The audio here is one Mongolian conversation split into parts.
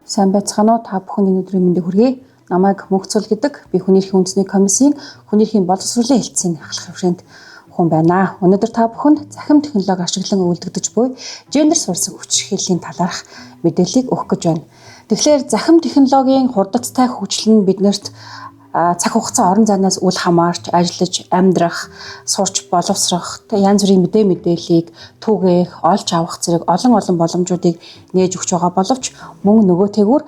Сайн байцгаана уу? Та бүхэн энэ өдрийн мэндийг хүргэе. Намайг Мөнхцөл гэдэг. Би Хүний эрхийн үндэсний комиссийн хүний эрхийн боловсролын хэлтсийн ахлах хөвшөөнд хүн байна. Өнөөдөр та бүхэнд захим технологи ашиглан үйлдэгдэж буй гендер суурьсан хүчирхийллийн талаарх мэдээллийг өгөх гэж байна. Тэгэхээр захим технологийн хурдацтай хөгжил нь биднэрт цаг хугацаа орон зайнаас үл хамаарч ажиллаж, амьдрах, сурч боловсрох, янз бүрийн мэдээллийг түгээх, олж авах зэрэг олон олон боломжуудыг нээж өгч байгаа боловч мөн нөгөө тэгүр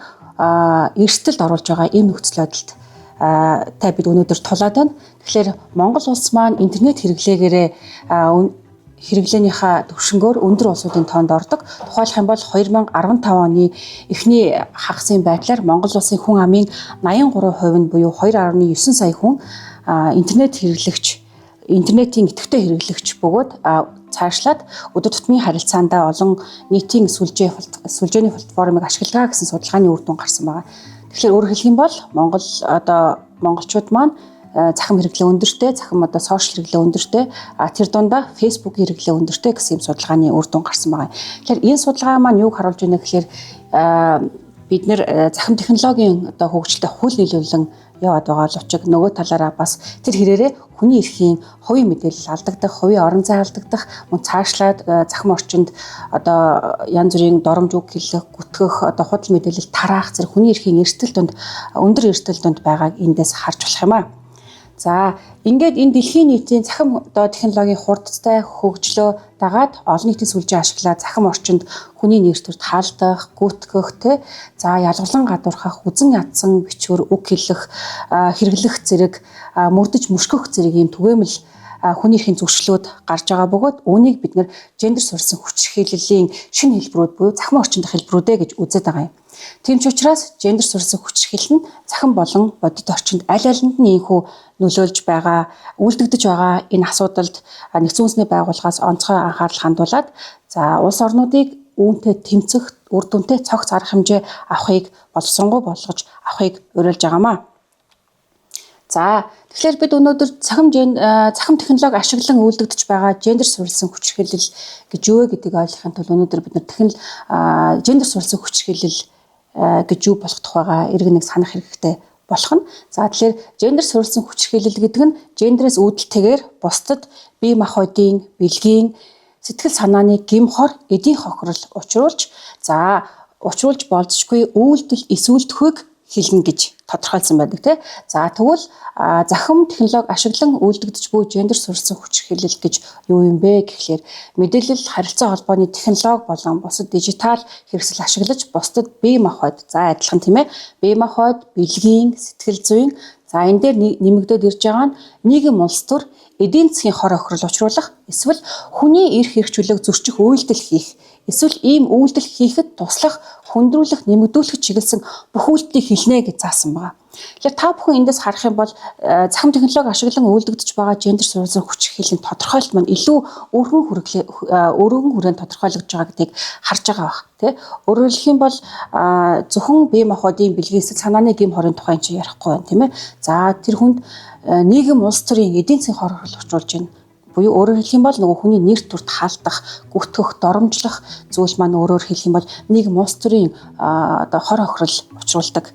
эрсдэлд оруулж байгаа ийм нөхцөл байдалд та бид өнөөдөр тулаад байна. Тэгэхээр Монгол улс маань интернет хэрэглээгээрээ хэрэглээнийхаа төвшнгөөр өндөр улсуудын тоонд ордог. Тухайлах юм бол 2015 оны эхний хагасын байдлаар Монгол улсын хүн амын 83% нь буюу 2.9 сая хүн интернет хэрэглэгч, интернетийн идэвхтэй хэрэглэгч бөгөөд цаашлаад өдөр тутмын харилцаандаа олон нийтийн сүлжээний платформыг ашигладаг гэсэн судалгааны үр дүн гарсан байгаа. Тэгэхээр өөрөөр хэлэх юм бол Монгол одоо монголчууд маань захим хэрэглээ өндөртэй, захим одоо сошиал хэрэглээ өндөртэй, а тэр дундаа Facebook-ийн хэрэглээ өндөртэй гэсэн юм судалгааны үр дүн гарсан байгаа. Тэгэхээр энэ судалгаа маань юуг харуулж байна гэхээр бид нэр захим технологийн одоо хөгжилтэй хөл нийлүүлэн яваад байгаа боловч нөгөө талаараа бас тэр хэрээрээ хүний эрхийн хувийн мэдээлэл алдагдах, хувийн орон зай алдагдах, мөн цаашлаад захим орчинд одоо янз бүрийн доромж үг хэлэх, гүтгэх, одоо худал мэдээлэл тараах зэрэг хүний эрхийн эрсдэл дунд, өндөр эрсдэл дунд байгааг эндээс харж болох юм аа. За, ингээд энэ дэлхийн нийтийн захим одоо технологийн хурдтай хөгжлөө дагаад олон нийтийн сүлжээ ашиглаад захим орчинд хүний нэр төр таалдах, гүтгэх, те, за, ялгарлан гадуурхах, үзэн ядсан бичвэр, үг хэлэх, хэрэглэх зэрэг, мөрдөж мөшгөх зэрэг ийм түгээмэл хүний эрхийн зөрчлүүд гарч байгаа бөгөөд үүнийг бид нэр гендер суурьсан хүчирхийллийн шинэ хэлбэрүүд буюу захим орчин дах хэлбэрүүдээ гэж үзээд байгаа юм. Тийм ч учраас гендер суурьсан хүчирхийлэл нь захим болон бодит орчинд аль алинд нь ийнхүү нөлөөлж байгаа, үйлдэгдэж байгаа энэ асуудалд нэгдсэн үндэсний байгууллагаас онцгой анхаарал хандуулад, за, улс орнуудыг үүнтэй тэмцэх үр дүнтэй цогц арга хэмжээ авахыг, боловсронгуй болгож авахыг уриалж байгаамаа. За, тэгэхээр бид өнөөдөр захим технологи ашиглан үйлдэгдэж байгаа гендер суурилсан хүчирхийлэл гэж юу вэ гэдгийг ойлгохын тулд өнөөдөр бид нар гендер суурилсан хүчирхийлэл гэж юу болох тухайгаа эрг нэг санах хэрэгтэй болох нь. За, тэгэхээр гендер суурилсан хүчирхийлэл гэдэг нь гендерээс үүдэлтэйгээр бусдад бие махбодын, бэлгийн, сэтгэл санааны гэм хор, эдийн хохирол учруулж, за, учруулж болзошгүй үйлдэл эсүүлдэхүйг хэлнэ гэж тодорхойлсон байдаг, тий. За, тэгвэл захим технологи ашиглан үйлдэгдэж буй гендер суурилсан хүчирхийлэл гэж юу юм бэ гэхлээр мэдээлэл харилцаа холбооны технологи болон бусад дижитал хэрэгсэл ашиглаж бусдад бие махбод, за, адилхан, тийм ээ, бие махбод, бэлгийн, сэтгэл зүйн, за, энэ дээр нэмэгдээд ирж байгаа нь нийгэм, улс төр, эдийн засгийн хор хохирол учруулах эсвэл хүний эрх чөлөөг зөрчих үйлдэл хийх эсвэл ийм үйлдэл хийхэд туслах, хүндрүүлэх, нэмэгдүүлэх чиглэсэн бүх үйлдэлийг хэлнэ гэж заасан байгаа. Тэгэхээр та бүхэн эндээс харах юм бол захим технологи ашиглан үйлдэгдэж байгаа гендер суурилсан хүчирхийллийн тодорхойлолт маань илүү өргөн хүрээлээ өргөн хүрээнд тодорхойлогдож байгаа гэдгийг харж байгаа бах, тий. Өөрөөр хэлэх юм бол зөвхөн бие махбодын, бэлгийн, сэтгэл санааны гэм хорын тухай чинь ярихгүй байна, тийм ээ. За, тэр хүнд нийгэм, улс төрийн, эдийн засгийн хор хохирол учруулж байна. Буюу өөрөөр хэлэх юм бол нөгөө хүний нэр төрт хаалдах, гүтгэх, доромжлох зүйл маань өөрөөр хэлэх юм бол нийгэм, улс төрийн одоо хор хохирол учруулдаг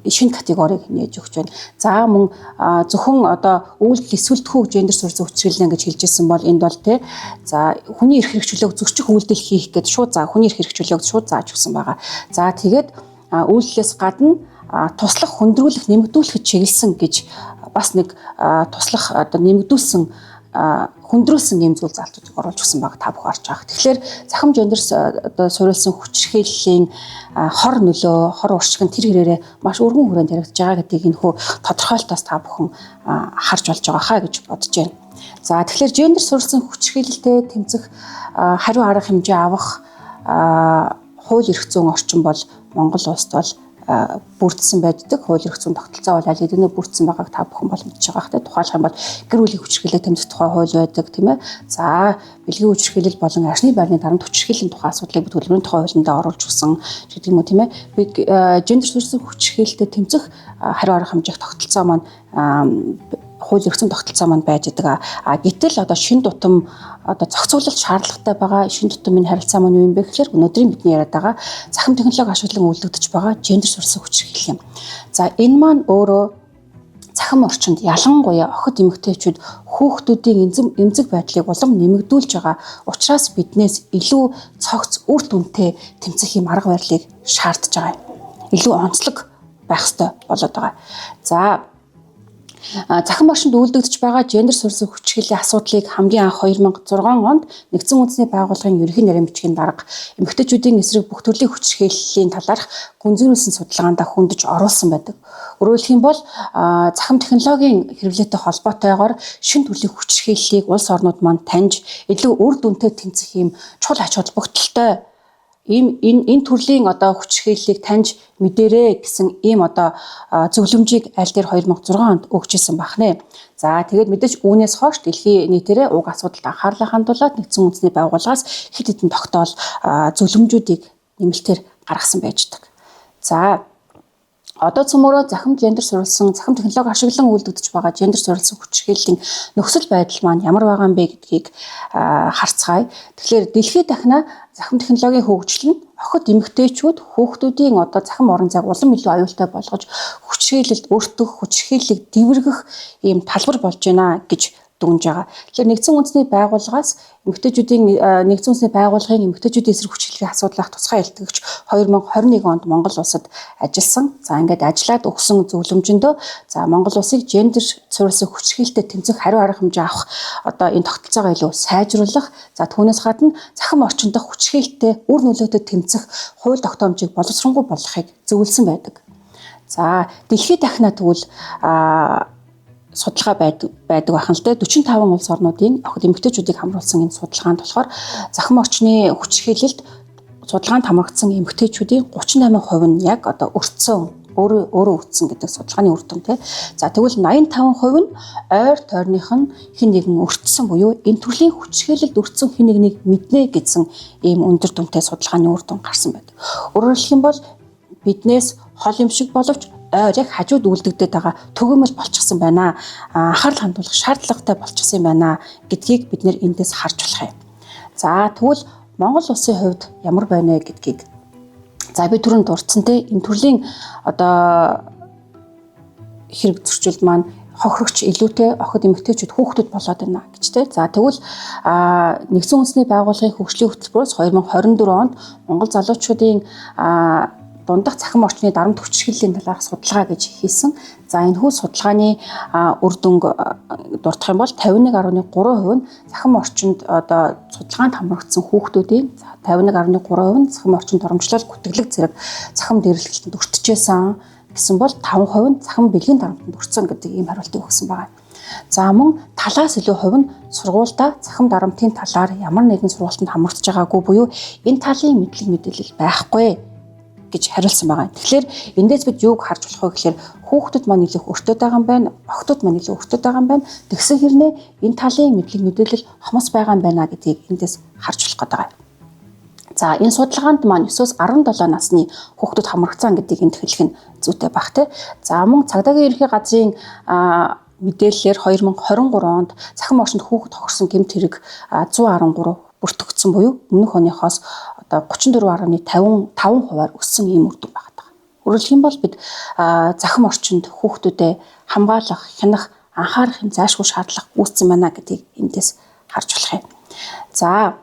шинэ категорийг нээж өгч байна. За, мөн зөвхөн одоо үйлдэл эсвэлтхүү гендер суурьсан хүчирхийлнэ гэж хэлжсэн бол энд бол, те, за, хүний эрх чөлөөг зөрчих үйлдэл хийх гэж шууд, за, хүний эрх чөлөөг шууд зааж өгсөн байгаа. За, тэгээд үйлдэлээс гадна туслах, хүндрүүлэх, нэмэгдүүлэхэд чиглэсэн гэж бас нэг туслах, одоо нэмэгдүүлсэн, хүндрүүлсэн юм зүйл залтуудыг оруулж өгсөн баг та бүхэн харж байгаа. Тэгэхээр захим гендер одоо суурилсан хүчирхийллийн хор нөлөө, хор уршиг нь тэр хэрээрээ маш өргөн хүрээнд яригдж байгаа гэдгийг энэ хүү тодорхойлолтоос та бүхэн харж болж байгаа хаа гэж бодож байна. За, тэгэхээр гендер суурилсан хүчирхийлэлтэй тэмцэх хариу арга хэмжээ авах хууль эрх зүйн орчин бол Монгол улсад бол бүрдсэн байдаг. Хууль эрх зүйн тогтолцоо бол аль хэдийнэ бүрдсэн байгааг та бүхэн бол мэдж байгаа хэрэг. Тухайлах юм бол гэр бүлийн хүчирхийлэл тэмцэх тухай хууль байдаг, тийм ээ. За, бэлгийн хүчирхийлэл болон арсны байрны дарамт хүчирхийллийн тухай асуудлыг бид төлбөрийн тухай хуулиндаа оруулж өгсөн гэдэг юм уу, тийм ээ. Би гендер суурилсан хүчирхийлэлтэй тэмцэх хариу арга хэмжээх тогтолцоо маань хууль эрх зүйн тогтолцоо маань байж байгаа. А гэтэл одоо шин тутам одоо зохицуулалт шаардлагатай байгаа шин тутам энэ харилцаа маань юу юм бэ гэхээр өнөөдрийн бидний яриад байгаа цахим технологи ашиглан үйлдэгдэж байгаа гендер суурилсан хүчирхийлэл юм. За, энэ маань өөрөө цахим орчинд, ялангуяа охид эмэгтэйчүүд, хүүхдүүдийн эмзэг байдлыг улам нэмэгдүүлж байгаа учраас биднээс илүү цогц, үр дүнтэй тэмцэх юм арга барилыг шаардж байгаа юм. Илүү онцлог байх ёстой болоод байгаа. За, цахим орчинд үйлдэгдэж байгаа гендер суурилсан хүчирхийллийн асуудлыг хамгийн анх 2006 онд Нэгдсэн Үндэсний Байгууллагын ерөнхий нарийн бичгийн дарга эмэгтэйчүүдийн эсрэг бүх төрлийн хүчирхийллийн талаарх гүнзгийрүүлсэн судалгаанд хөндөж оруулсан байдаг. Өөрөөр хэлэх юм бол цахим технологийн хэрэглээтэй холбоотойгоор шинэ төрлийн хүчирхийллийг улс орнууд маань таньж, илүү үр дүнтэй тэмцэх юм чухал ач холбогдолтой ийм энэ төрлийн одоо хүчирхийллийг таньж мэдэрээ гэсэн ийм одоо зөвлөмжийг аль дээр 2006 онд өгч ирсэн бахнэ. За, тэгээд мэдээж үүнээс хойш дэлхийн нийтээрээ уг асуудалд анхаарлаа хандуулаад Нэгдсэн Үндэсний Байгууллагаас хэд хэдэн тогтоол, зөвлөмжүүдийг нэмэлтээр гаргасан байж байгаа. За, одоо цөмөөрөө захим гендер суурилсан, цахим технологи ашиглан үйлдэгдэж байгаа гендер суурилсан хүчирхийллийн нөхцөл байдал маань ямар байгаа юм бэ гэдгийг харцгаая. Тэгэхээр дэлхийд дахина захим технологийн хөгжил нь охид эмэгтэйчүүд, хүүхдүүдийн одоо цахим орон зайг улам илүү аюултай болгож, хүчирхийлэлд өртөх, хүчирхийллийг дэвэргэх ийм талбар болж байна гэж дүгнж байгаа. Тэгэхээр Нэгдсэн Үндэсний Байгууллагаас эмэгтэйчүүдийн Нэгдсэн Үндэсний Байгууллагын эмэгтэйчүүдийн эсрэг хүчирхийллийн асуудлах тусгай илтгэгч 2021 онд Монгол улсад ажилласан. За, ингээд ажиллаад өгсөн зөвлөмжөндөө, за, Монгол улсыг гендер суурилсан хүчирхийлэлтэй тэмцэх хариу арга хэмжээ авах одоо энэ тогтолцоогоо илүү сайжруулах, за, түүнээс гадна цахим орчин дах хүчирхийлэлтэй үр нөлөөтэй тэмцэх хууль тогтоомжийг боловсронгуй болгохыг зөвлөсөн байдаг. За, дэлхийд дахина тэгвэл судалгаа байдаг байх нь л дээ. 45 улс орнуудын охид эмэгтэйчүүдийг хамруулсан энэ судалгаанд болохоор цахим орчны хүчирхийлэлд судалгаанд хамрагдсан эмэгтэйчүүдийн 38% нь яг одоо өртсөн, өөрөө өөрөө өртсөн гэдэг судалгааны үр дүн тий. За, тэгвэл 85% нь ойр тойрных нь хэн нэгэн өртсөн буюу энэ төрлийн хүчирхийлэлд өртсөн хэн нэгнийг мэднэ гэсэн ийм өндөр дүнтэй судалгааны үр дүн гарсан байдаг. Өөрөөр хэлэх юм бол биднээс хол юм шиг боловч ойр яг хажууд үлдэгдээд байгаа түгээмэл болчихсон байна. Анхаарал хандуулах шаардлагатай болчихсон юм байна гэдгийг бид нэр эндээс харж болох юм. За, тэгвэл Монгол улсын хувьд ямар байна вэ гэдгийг, за, би түрүүнд дурдсан те, энэ төрлийн одоо хэрэг зөрчилд маань хохирогч илүүтэй охид эмэгтэйчүүд, хүүхдүүд болоод байна гэж те. За, тэгвэл Нэгдсэн Үндэсний Байгууллагын хөгжлийн хөтөлбөрөөс 2024 онд Монгол залуучуудын дундах цахим орчны дарамт хүчирхийллийн талаарх судалгаа гэж хийсэн. За, энэхүү судалгааны үр дүнг дурдах юм бол 51.3% нь цахим орчинд одоо судалгаанд хамрагдсан хүүхдүүдийн 51.3% нь цахим орчинд доромжлол, гүтгэлэг зэрэг цахим дээрлэлтэнд өртөжсэн гэсэн бол 5% нь цахим бэлгийн дарамтанд өртсөн гэдэг ийм хариултыг өгсөн байна. За, мөн талаас илүү хувь нь сургуультай цахим дарамтын талаар ямар нэгэн сургалтанд хамрагдаж байгаагүй буюу энэ талын мэдлэг мэдээлэл байхгүй гэж хариулсан байгаа. Тэгэхээр эндээс бид юуг харж болох вэ гэхээр хүүхдүүд маань илүү өртөөд байгаа юм байна, охидууд маань илүү өртөөд байгаа юм байна. Тэгсэн хэрнээ энэ талын мэдлэг мэдээлэл хомос байгаа юм байна гэдгийг эндээс харж болох гэдэг байгаа. За, энэ судалгаанд маань 9-17 насны хүүхдүүд хамрагдсан гэдгийг энд хэлэх нь зүйтэй бах те. За, мөн цагдаагийн ерөнхий газрын мэдээллээр 2023 онд цахим орчинд хүүхэд хохирсон гэмт хэрэг 113 бүртгэгдсэн буюу өмнөх оныхоос одоо 34.55 хувиар өссөн ийм үр дүн байгаа. Өөрөөр хэлэх юм бол бид цахим орчинд хүүхдүүдэд хамгаалах, хянах, анхаарах юм зайлшгүй шаардлага үүссэн байна гэдгийг эндээс харж болох юм. За,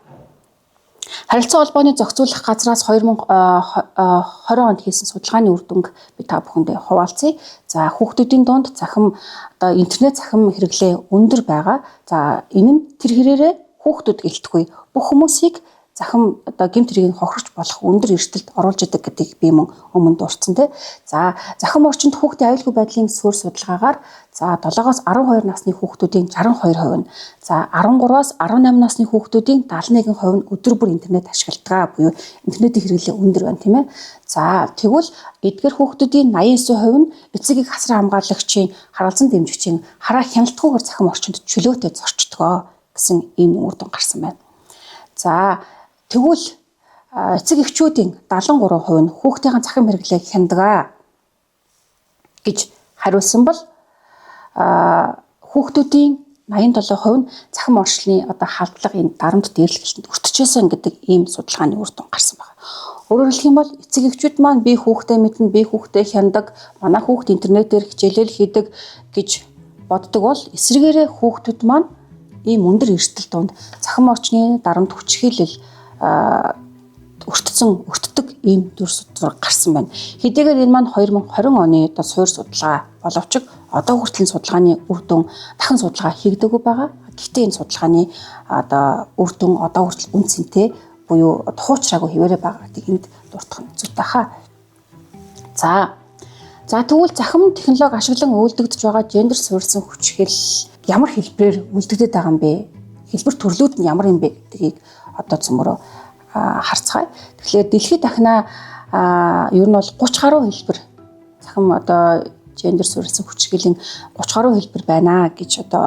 Харилцан холбооны зохицуулах газраас 2020 онд хийсэн судалгааны үр дүнг би та бүхэндээ хуваалцъя. За, хүүхдүүдийн дунд цахим одоо интернет цахим хэрэглээ өндөр байгаа. За, энэ нь тэр хэрээрээ хүүхдүүд гэлтгүй бүх хүмүүсийг захим одоо гэмт хэргийг хохирч болох өндөр эрсдэлд оруулж идэг гэдгийг би мөн өмнө дурдсан тий. За, захим орчинд хүүхдийн аюулгүй байдлын суурь судалгаагаар, за, 7-оос 12 насны хүүхдүүдийн 62% нь, за, 13-аас 18 насны хүүхдүүдийн 71% нь өдөр бүр интернет ашигладаг буюу интернетийн хэрэглээ өндөр байна, тийм ээ. За, тэгвэл эдгээр хүүхдүүдийн 89% нь эцэг их, асран хамгаалагчийн, харгалзан дэмжигчийн хараа хяналтгүйгээр захим орчинд чөлөөтэй зорчдгоо гэсэн ийм үр дүн гарсан байна. За, тэгвэл эцэг эхчүүдийн 73% нь хүүхдийн захим хэрэглээг хянадаг гэж хариулсан бол Хүүхдүүдийн 87% нь цахим орчлын одоо халдлага энэ дарамт дээрлэхэлтэнд өртөжсэн гэдэг ийм судалгааны үр дүн гарсан байна. Өөрөөр хэлэх юм бол эцэг эхчүүд маань би хүүхдээ мэднэ, би хүүхдээ хяндаг, манай хүүхд интернетээр хичээлэл хийдэг гэж боддог бол эсрэгээрээ хүүхдүүд маань ийм өндөр эрсдэл дунд цахим орчны дарамт хүчирхийлэл өртдөг ийм дүр зураг гарсан байна. Хэдийгээр энэ маань 2020 оны одоо суур судалгаа боловч одоо хүртэл судалгааны үр дүн дахин судалгаа хийгдээгүй байгаа. Гэхдээ энэ судалгааны одоо үр дүн одоо хүртэл үн цэнтэй буюу хуучраагүй хэвээрээ байгаа гэдгийг энд дуртах нь зүйтэй хаа. За тэгвэл цахим технологи ашиглан үйлдэгдэж байгаа гендер суурилсан хүчирхийлэл ямар хэлбэрээр үйлдэгдээд байгаа юм бэ? Хэлбэр төрлүүд нь ямар юм бэ гэдгийг одоо цөмөрөө харцгаая. Тэгэхээр дэлхийд дахнаа ер нь бол 30 гаруй хэлбэр цахим одоо гендер суурилсан хүчирхийллийн 30 гаруй хэлбэр байна гэж одоо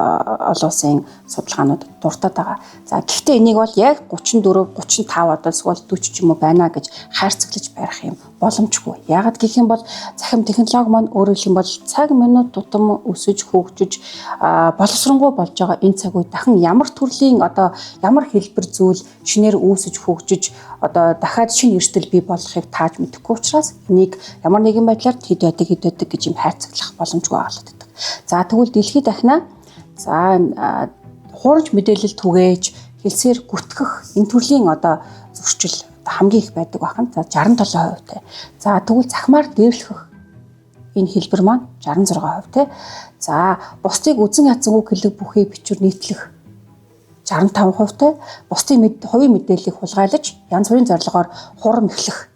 олон улсын судалгаанууд дуртад байгаа. За гэхдээ энийг бол яг 34, 35 одоо эсвэл 40 ч юм уу байна гэж хайрцаглаж барих юм боломжгүй. Яагаад гэх юм бол цахим технологи маань өөрөөр хэлэх юм бол цаг минут тутам өсөж хөгжиж боловсронгуй болж байгаа энэ цаг үед дахин ямар төрлийн одоо ямар хэлбэр зүйл шинээр үүсэж хөгжиж одоо дахиад шинэ эрсдэл бий болохыг тааж мэдэхгүй учраас энийг ямар нэгэн байдлаар хэд байдаг хэд байдаг гэж юм хайрцаглах боломжгүй болоод байдаг. За тэгвэл дэлхийд дахнаа за хуурамч мэдээлэл түгээж хэлсээр гүтгэх энэ төрлийн одоо зөрчил хамгийн их байдаг бахан. За 67% тай. За тэгвэл цахимаар дээрлэхэх энэ хэлбэр маань 66% те. За бусдыг үзэн ядсан үг хэлэг бүхий бичвэр нийтлэх 65% тай. Бусдын хувийн мэдээллийг хулгайлаж янз бүрийн зорилгоор хурам эхлэх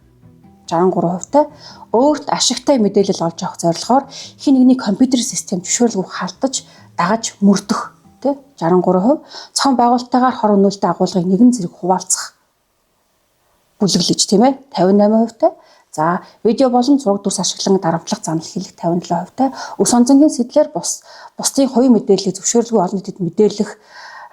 63% тай. Өөрт ашигтай мэдээлэл олж авах зорилгоор хэн нэгний компьютер систем зөвшөөрлгүй халтаж дагаж мөрдөх тэ 63%. Цохон байгуулалтаагаар хор өнөөлтэй агуулгыг нэгэн зэрэг хуваалцах бүлэглэж тийм ээ 58% тай. За видео болон зураг дүрс ашиглан дарамтлах занал хийлэх 57% тай. Өс онцонгийн сэдлэр бусдын хувийн мэдээллийг зөвшөөрлгүй олон нийтэд мэдээлэх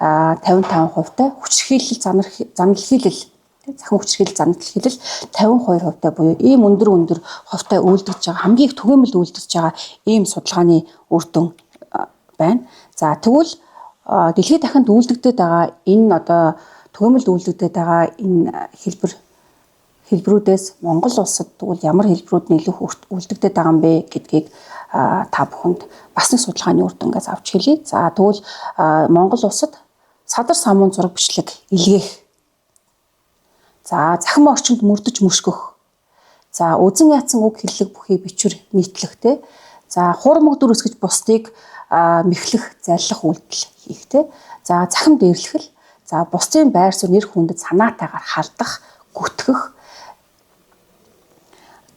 55% тай. Хүчирхийлэл занал хийлэл захин хүчирхийлэл занал хийлэл 52% тай буюу ийм өндөр хувьтай үйлдэж байгаа хамгийн их түгээмэл үйлдэж байгаа ийм судалгааны үр дүн байна. За тэгвэл дэлхийд дахинд үйлдэгдээд байгаа энэ одоо түгээмэл үйлдэгдээд байгаа энэ хэлбэрүүдээс Монгол улсад тэгвэл ямар хэлбэрүүд нь илүү үлдэгдээд байгаа юм бэ гэдгийг та бүхэнд бас нэг судалгааны үр дүнгээс авч хэлье. За тэгвэл Монгол улсад садар самуун зураг бичлэг илгээх. За захим орчинд мөрдөж мөшгөх. За үзэн ятсан үг хэллэг бүхий бичвэр нийтлэх те. За хуурмаг дүр өсгөж бусдыг мэхлэх, заллах үйлдэл хийх те. За захим дээрлэх. За бусдын байр суурь нэр хүндэд санаатайгаар халдах, гүтгэх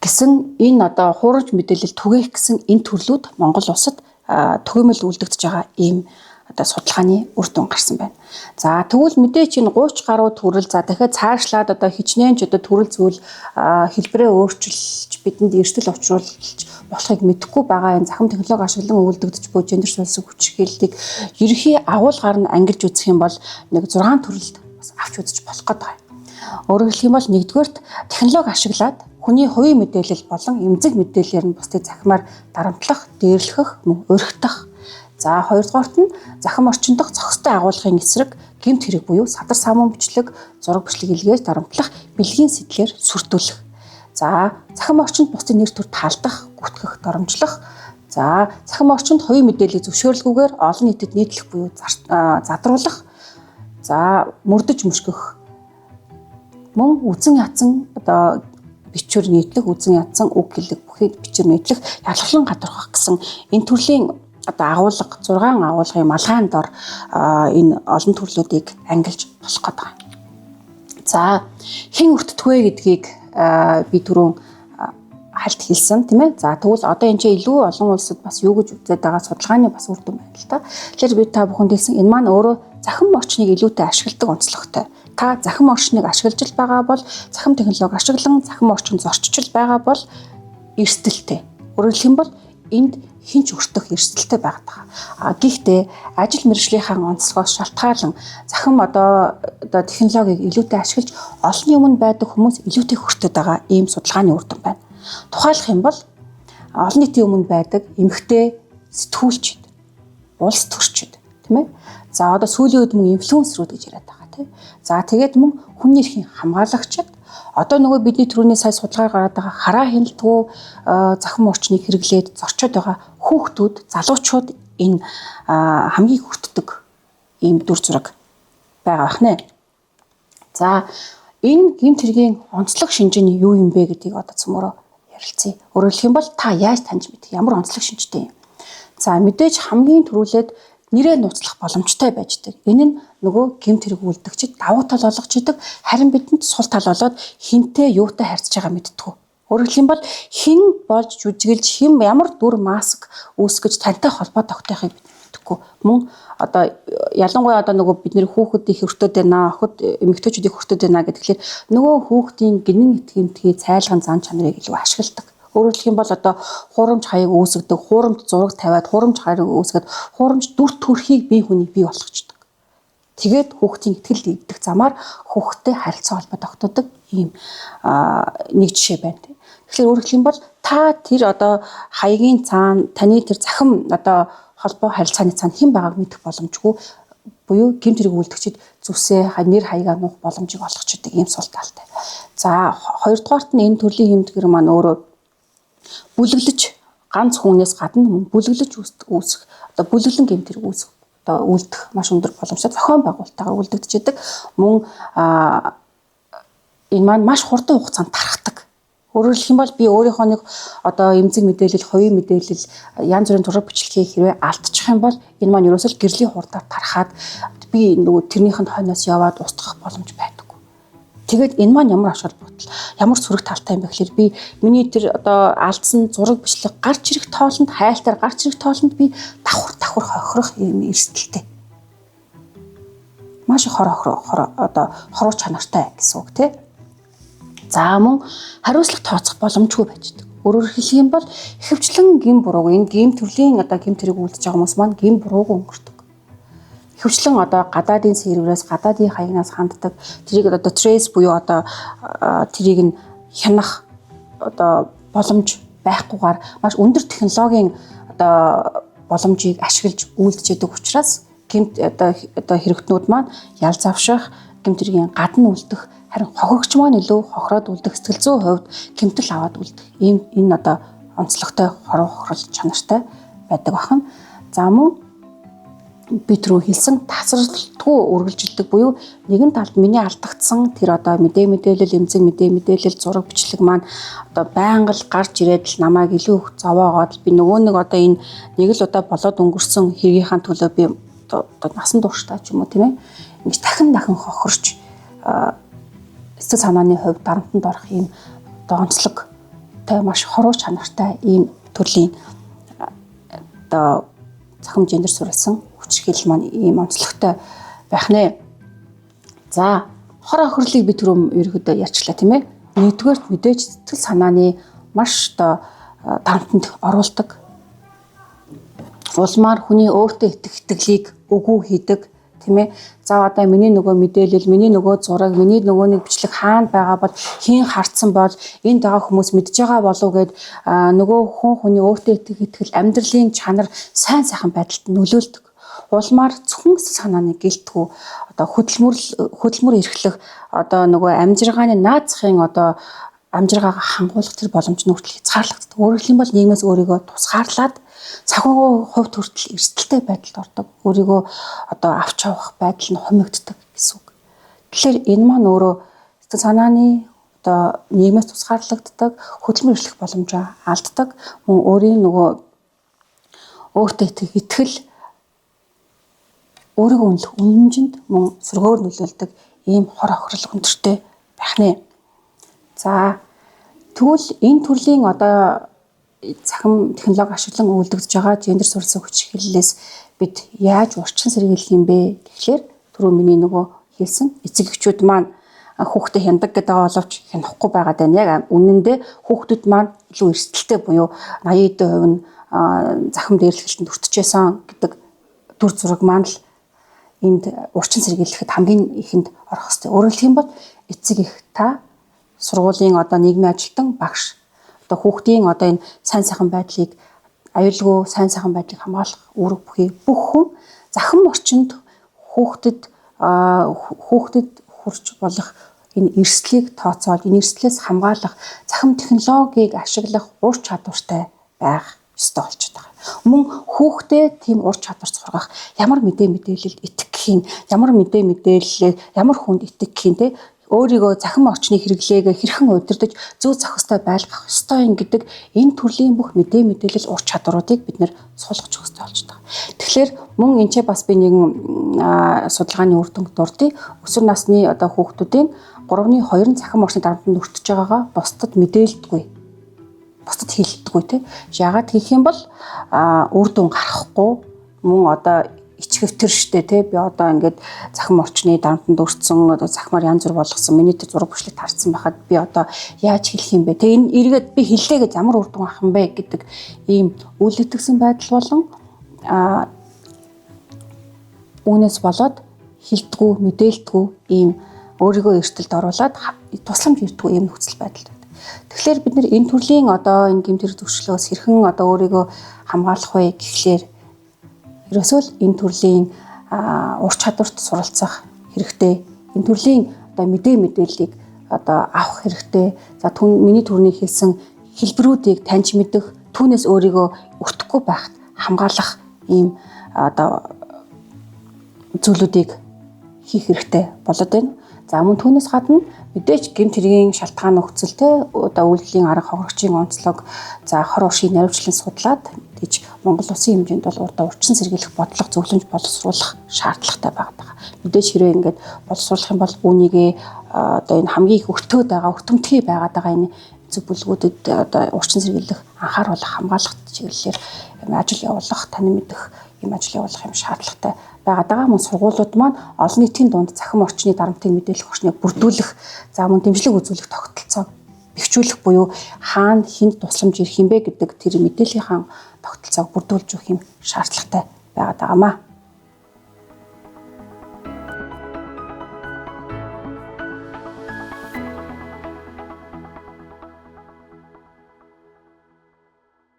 гэсэн энэ одоо хуурамч мэдээлэл түгээх гэсэн энэ төрлүүд Монгол улсад түгээмэл үлдэгдэж байгаа ийм одоо судалгааны үр дүн гарсан байна. За тэгвэл мэдээч энэ 30 гаруй төрөл за дахиад цаашлаад одоо хичнээн ч одоо төрөл зүйл хэлбэрээ өөрчилж бидэнд эрсдэл учруулж болохыг мэдэхгүй байгаа энэ захим технологи ашиглан өгөлдөгдөж буй гендер суурилсан хүчирхийллийг ерөнхий агуулгаар нь ангилж үзэх юм бол нэг 6 төрөлд бас авч үзэж болох гээд байгаа юм. Өөрөөр хэлэх юм бол нэгдүгээрт технологи ашиглаад хүний хувийн мэдээлэл болон эмзэг мэдээллээр нь бусдыг захимаар дарамтлах, дээрлэхэх, мөн уригдах. За хоёрдугаарт нь захим орчин дох зохистой агуулгын эсрэг гэмт хэрэг буюу садар самуун бичлэг, зураг бичлэг илгээж дарамтлах, бэлгийн сэтлэр сүрдүүлэх. За захим орчинд бусдын нэр төр таалдах, гүтгэх, доромжлох. За захим орчинд хувийн мэдээллийг зөвшөөрлгүйгээр олон нийтэд нийтлэх буюу задруулах. За мөрдөж мөшгөх. Мөн үзэн ядсан одоо бичвэр нийтлэх, үзэн ядсан үг хэллэг бүхий бичвэр нийтлэх, ялхлан гадуурхах гэсэн энэ төрлийн одоо агуулга 6 агуулгын малгайн дор энэ олон төрлүүдийг ангилж болох гээд байгаа. За хэн өртдөг вэ гэдгийг би түрүүн хальт хэлсэн тийм ээ. За тэгвэл одоо энэ чинь илүү олон улсад бас юу гэж үзээд байгаа судалгааны бас үр дүн байна л та. Тэгэхээр би та бүхэнд хэлсэн энэ маань өөрөө захим орчныг илүүтэй ашигладаг онцлогтой. Та захим орчныг ашиглаж л байгаа бол захим технологи ашиглан захим орчин зорчиж л байгаа бол эрсдэлтэй. Өөрөөр хэлэх юм бол энд хэн ч өртөх эрсдэлтэй байгаад байгаа. А гэхдээ ажил мэргэжлийнхаа онцлогоос шалтгаалan захим одоо технологиг илүүтэй ашиглаж олонний өмнө байдаг хүмүүс илүүтэй хөртөд байгаа ийм судалгааны үр дүн байна. Тухайлах юм бол олон нийтийн өмнө байдаг эмэгтэй сэтгүүлчид, Улс төрчид, тийм ээ. За одоо сүүлийн үед мөн инфлюенсерүүд гэж яриад байгаа, тийм. За тэгээд мөн хүний эрхийн хамгаалагчид, одоо нөгөө бидний түрүүний сая судалгаар гараад байгаа хараа хяналтгүй захим орчныг хэрэглээд зорчоод байгаа хүүхдүүд, залуучууд энэ хамгийн хүртдэг ийм дүр зураг байгаа бахнэ. За энэ гэмт хэргийн онцлог шинж нь юу юм бэ гэдгийг одоо цөмөрөө ярилцъя. Өөрөөр хэлэх юм бол та яаж таньж мэдэх, ямар онцлог шинжтэй юм? За мэдээж хамгийн түрүүлээд нэрээ нууцлах боломжтой байждаг. Энэ нь нөгөө гэмт хэрэг үлдэгчид давуу тал олгож идэг. Харин бидэнд сул тал болоод хинтээ юутай харьцаж байгаа мэдтгүү. Өөрөөр хэлэх юм бол хэн болж жүжиглж, хэн ямар дүр маск үүсгэж тантай холбоо тогтоохыг бид мэдэхгүй. Мөн одоо ялангуяа одоо нөгөө бид нэр хүүхдүүдийн хөртөд байна, охид эмэгтэйчүүдийн хөртөд байна гэхээр нөгөө хүүхдийн гинэн итгэмтгий цайлган зан чанарыг илүү ашигладаг. Өөрөөр хэлэх юм бол одоо хуурамч хаяг үүсгдэг, хуурамч зураг тавиад, хуурамч хаяг үүсгээд, хуурамч дүр төрхийг бие хүний бий болгочдөг. Тэгээд хүүхдийн итгэл эвдэх замаар хүүхдтэй харилцаа холбоо тогтоодог ийм нэг жишээ байна. Тэгэхээр өөрөөр хэлэх юм бол та тэр одоо хаягийн цаана таны тэр захим одоо холбоо харилцааны цаана хэн байгааг мэдэх боломжгүй буюу гэмт хэрэг үлдэгчид зүсээ нэр хаягаа нуух боломжийг олгочдөг ийм сул талтай. За хоёрдугаарт нь энэ төрлийн гэмт хэрэг маань өөрөө бүлэглэж ганц хүнээс гадна мөн бүлэглэж үүсэх одоо бүлэглэн гэмт хэрэг үүсэх одоо үлдэх маш өндөр боломжтой зохион байгуулалтаагаар үлдэгдэж. Мөн энэ маань маш хурдан хугацаанд тархдаг. Өөрөөр хэлэх юм бол би өөрийнхөө нэг одоо эмзэг мэдээлэл, хувийн мэдээлэл, янз бүрийн зураг бичлэгийг хэрвээ алдчих юм бол энэ маань ерөөсөө гэрлийн хурдаар тархаад би нөгөө тэрнийх нь хойноос яваад устгах боломж байдаг. Тэгээд энэ маань ямар ач холбогдол, ямар сөрөг талтай юм бэ гэхээр би миний тэр одоо алдсан зураг бичлэг гарч ирэх тоолонд, хайлтаар гарч ирэх тоолонд би давхар давхар хохирох юм эрсдэлтэй. Маш их хор хор одоо хоруу чанартай гэсэн үг, тий. За мөн хариуцлага тооцох боломжгүй байждаг. Өөрөөр хэлэх юм бол ихэвчлэн гэм бурууг энэ гэм төрлийн одоо гэм тэрэг үлдэж байгаа хүмүүс маань гэм бурууг өнгөрдөг. Ихэвчлэн одоо гадаадын серверээс, гадаадын хаягнаас ханддаг. Тэрийг одоо trace буюу одоо тэрийг нь хянах одоо боломж байхгүйгээр маш өндөр технологийн одоо боломжийг ашиглаж үйлдэж яадаг учраас гэмт одоо хэрэгтнүүд маань ял завших, гэмт хэргийн гадна үлдэх, харин хохирогч маань илүү хохироод үлдэх, сэтгэл зүйн хувьд гэмтэл аваад үлдэх. Ийм энэ одоо онцлогтой хоруу хохирол чанартай байдаг бахан. За мөн би түрүү хэлсэн тасралтгүй үргэлжилдэг буюу нэгэн талд миний алдагдсан тэр одоо мэдээлэл, эмзэг мэдээлэл, зураг бичлэг маань одоо байнга л гарч ирээд л намайг илүү их зовоогоод би нөгөө нэг одоо энэ нэг л удаа болоод өнгөрсөн хэргийнхаа төлөө би одоо насан туршдаа ч юм уу, тийм ээ, ингэж дахин дахин хохирч сэтгэл санааны хувьд дарамтанд орох ийм одоо онцлогтой маш хоруу чанартай ийм төрлийн одоо цахим гендер суурилсан хүчирхийлэл маань ийм онцлогтой байх нэ. За хор хохирлыг би түрүү ерөөдөө ярьчлаа, тийм ээ. Нэгдүгээрт мэдээж сэтгэл санааны маш одоо дарамтанд оруулдаг. Улмаар хүний өөртөө итгэх итгэлийг үгүй хийдэг, тийм ээ. За одоо миний нөгөө мэдээлэл, миний нөгөө зураг, миний нөгөө нэг бичлэг хаана байгаа бол, хэн хардсан бол, энд байгаа хүмүүс мэдж байгаа болов гэд нөгөө хүн хүний өөртөө итгэх итгэл, амьдралын чанар сайн сайхан байдалд нөлөөлдөг. Улмаар зөвхөн санааны гэлтгүү одоо хөдөлмөр эрхлэх одоо нөгөө амжиргааны наад захын одоо амжиргаагаа хангуулах тэр боломж нь хүртэл хязгаарлагддаг. Өөрөөр хэлэх юм бол нийгмээс өөрийгөө тусгаарлаад цахим хувьд хүртэл эрсдэлтэй байдалд ордог. Өөрийгөө одоо авч явах байдал нь хумигддаг гэсэн үг. Тэгэхээр энэ маань өөрөө сэтгэл санааны одоо нийгмээс тусгаарлагддаг, хөдөлмөр эрхлэх боломжоо алддаг, мөн өөрийн нөгөө өөртөө итгэх итгэл, өөрийгөө үнэлэх үнэмжинд мөн сөргөөр нөлөөлдөг ийм хор хохирол өндөртэй байх нэ. За тэгвэл энэ төрлийн одоо цахим технологи ашиглан үйлдэгдэж байгаа гендер суурилсан хүчирхийллээс бид яаж урьдчилан сэргийлэх юм бэ гэхлээр түрүү миний нөгөө хэлсэн эцэг эхчүүд маань хүүхдээ хяндаг гэдэг боловч хянахгүй байгаа даа. Яг үнэндээ хүүхдүүд маань илүү эрсдэлтэй буюу 80% нь захим дээрлэхэлтэнд өртөжсэн гэдэг дүр зураг маань л энд урьдчилан сэргийлэхэд хамгийн ихэнд орох ёстой. Өөрөөр хэлэх юм бол эцэг их та, сургуулийн одоо нийгмийн ажилтан, багш одоо хүүхдийн одоо энэ сайн сайхан байдлыг аюулгүй сайн сайхан байдлыг хамгаалах үүрэг бүхий бүх хүн захим орчинд хүүхдэд хүрч болох энэ эрсдлийг тооцоолж, энэ эрсдлээс хамгаалах захим технологиг ашиглах ур чадвартай байх ёстой болчиход байгаа. Мөн хүүхдээ тийм ур чадвар сургах, ямар мэдээлэлд итгэх юм, ямар мэдээлэл, ямар хүнд итгэх юм те, өөрийгөө захим орчны хэрэглээг хэрхэн удирдах, зөв зохистой байлгах ёстой юм гэдэг энэ төрлийн бүх мэдээлэл ур чадваруудыг бид нэр суулгах ёстой болж байгаа. Тэгэхээр мөн энэ ч бас би нэгэн судалгааны үр дүнг дурдъя. Өсвөр насны одоо хүүхдүүдийн 3-ны 2 нь захим орчны дарамтанд өртөж байгаагаа бусдад мэдээлдэггүй. Бусдад хэлдэггүй те. Яагаад гэх юм бол үр дүн гарахгүй, мөн одоо ичгэвтер штэ те, би одоо ингээд захим орчны дарамтанд өртсөн, одоо захимаар янз бүр болгосон, миний тэр зураг бичлэг тарцсан байхад би одоо яаж хэлэх юм бэ те, энэ эргээд би хэллээ гэж ямар үр дүн авах юм бэ гэдэг ийм үйл итгэсэн байдал болон үүнээс болоод хэлдэггүй, мэдээлдэггүй, ийм өөрийгөө эрсдэлд оруулаад тусламж ирдэггүй ийм нөхцөл байдал байдаг. Тэгэхээр бид нэр энэ төрлийн одоо энэ гэмт хэрэг зөрчлөөс хэрхэн одоо өөрийгөө хамгаалах вэ гэхлээр ерөөсөө л энэ төрлийн ур чадварт суралцах хэрэгтэй. Энэ төрлийн одоо мэдээллийг одоо авах хэрэгтэй. За миний түрүүний хэлсэн хэлбэрүүдийг таньж мэдэх, түүнээс өөрийгөө өртөхгүй байхад хамгаалах ийм одоо зүйлүүдийг хийх хэрэгтэй болоод байна. За мөн түүнээс гадна мэдээж гэмт хэргийн шалтгаан нөхцөлтэй одоо үйлдэлийн арга хохирогчийн онцлог, за хор уршийг наривчлан судлаад мэдээж Монгол улсын хэмжээнд бол урдаа урьдчилан сэргийлэх бодлого зөвлөмж боловсруулах шаардлагатай байгаа. Мэдээж хэрвээ ингээд боловсруулах юм бол үүнийгээ одоо энэ хамгийн их өртөөд байгаа, өртөмтгий байгаад байгаа энэ зөв бүлгүүдэд одоо урьдчилан сэргийлэх, анхааруулах, хамгаалах чиглэлээр ажил явуулах, танин мэдэх юм ажил явуулах юм шаардлагатай байгаад байгаа. Мөн сургуулиуд маань олон нийтийн дунд захим орчны дарамтыг мэдээлэх орчныг бүрдүүлэх, за мөн дэмжлэг үзүүлэх тогтолцоог бэхжүүлэх буюу хаана хүнд тусламж ирэх юм бэ гэдэг тэр мэдээллийнхаа тогтолцоог бүрдүүлж өгөх юм шаардлагатай байгаад байгаамаа.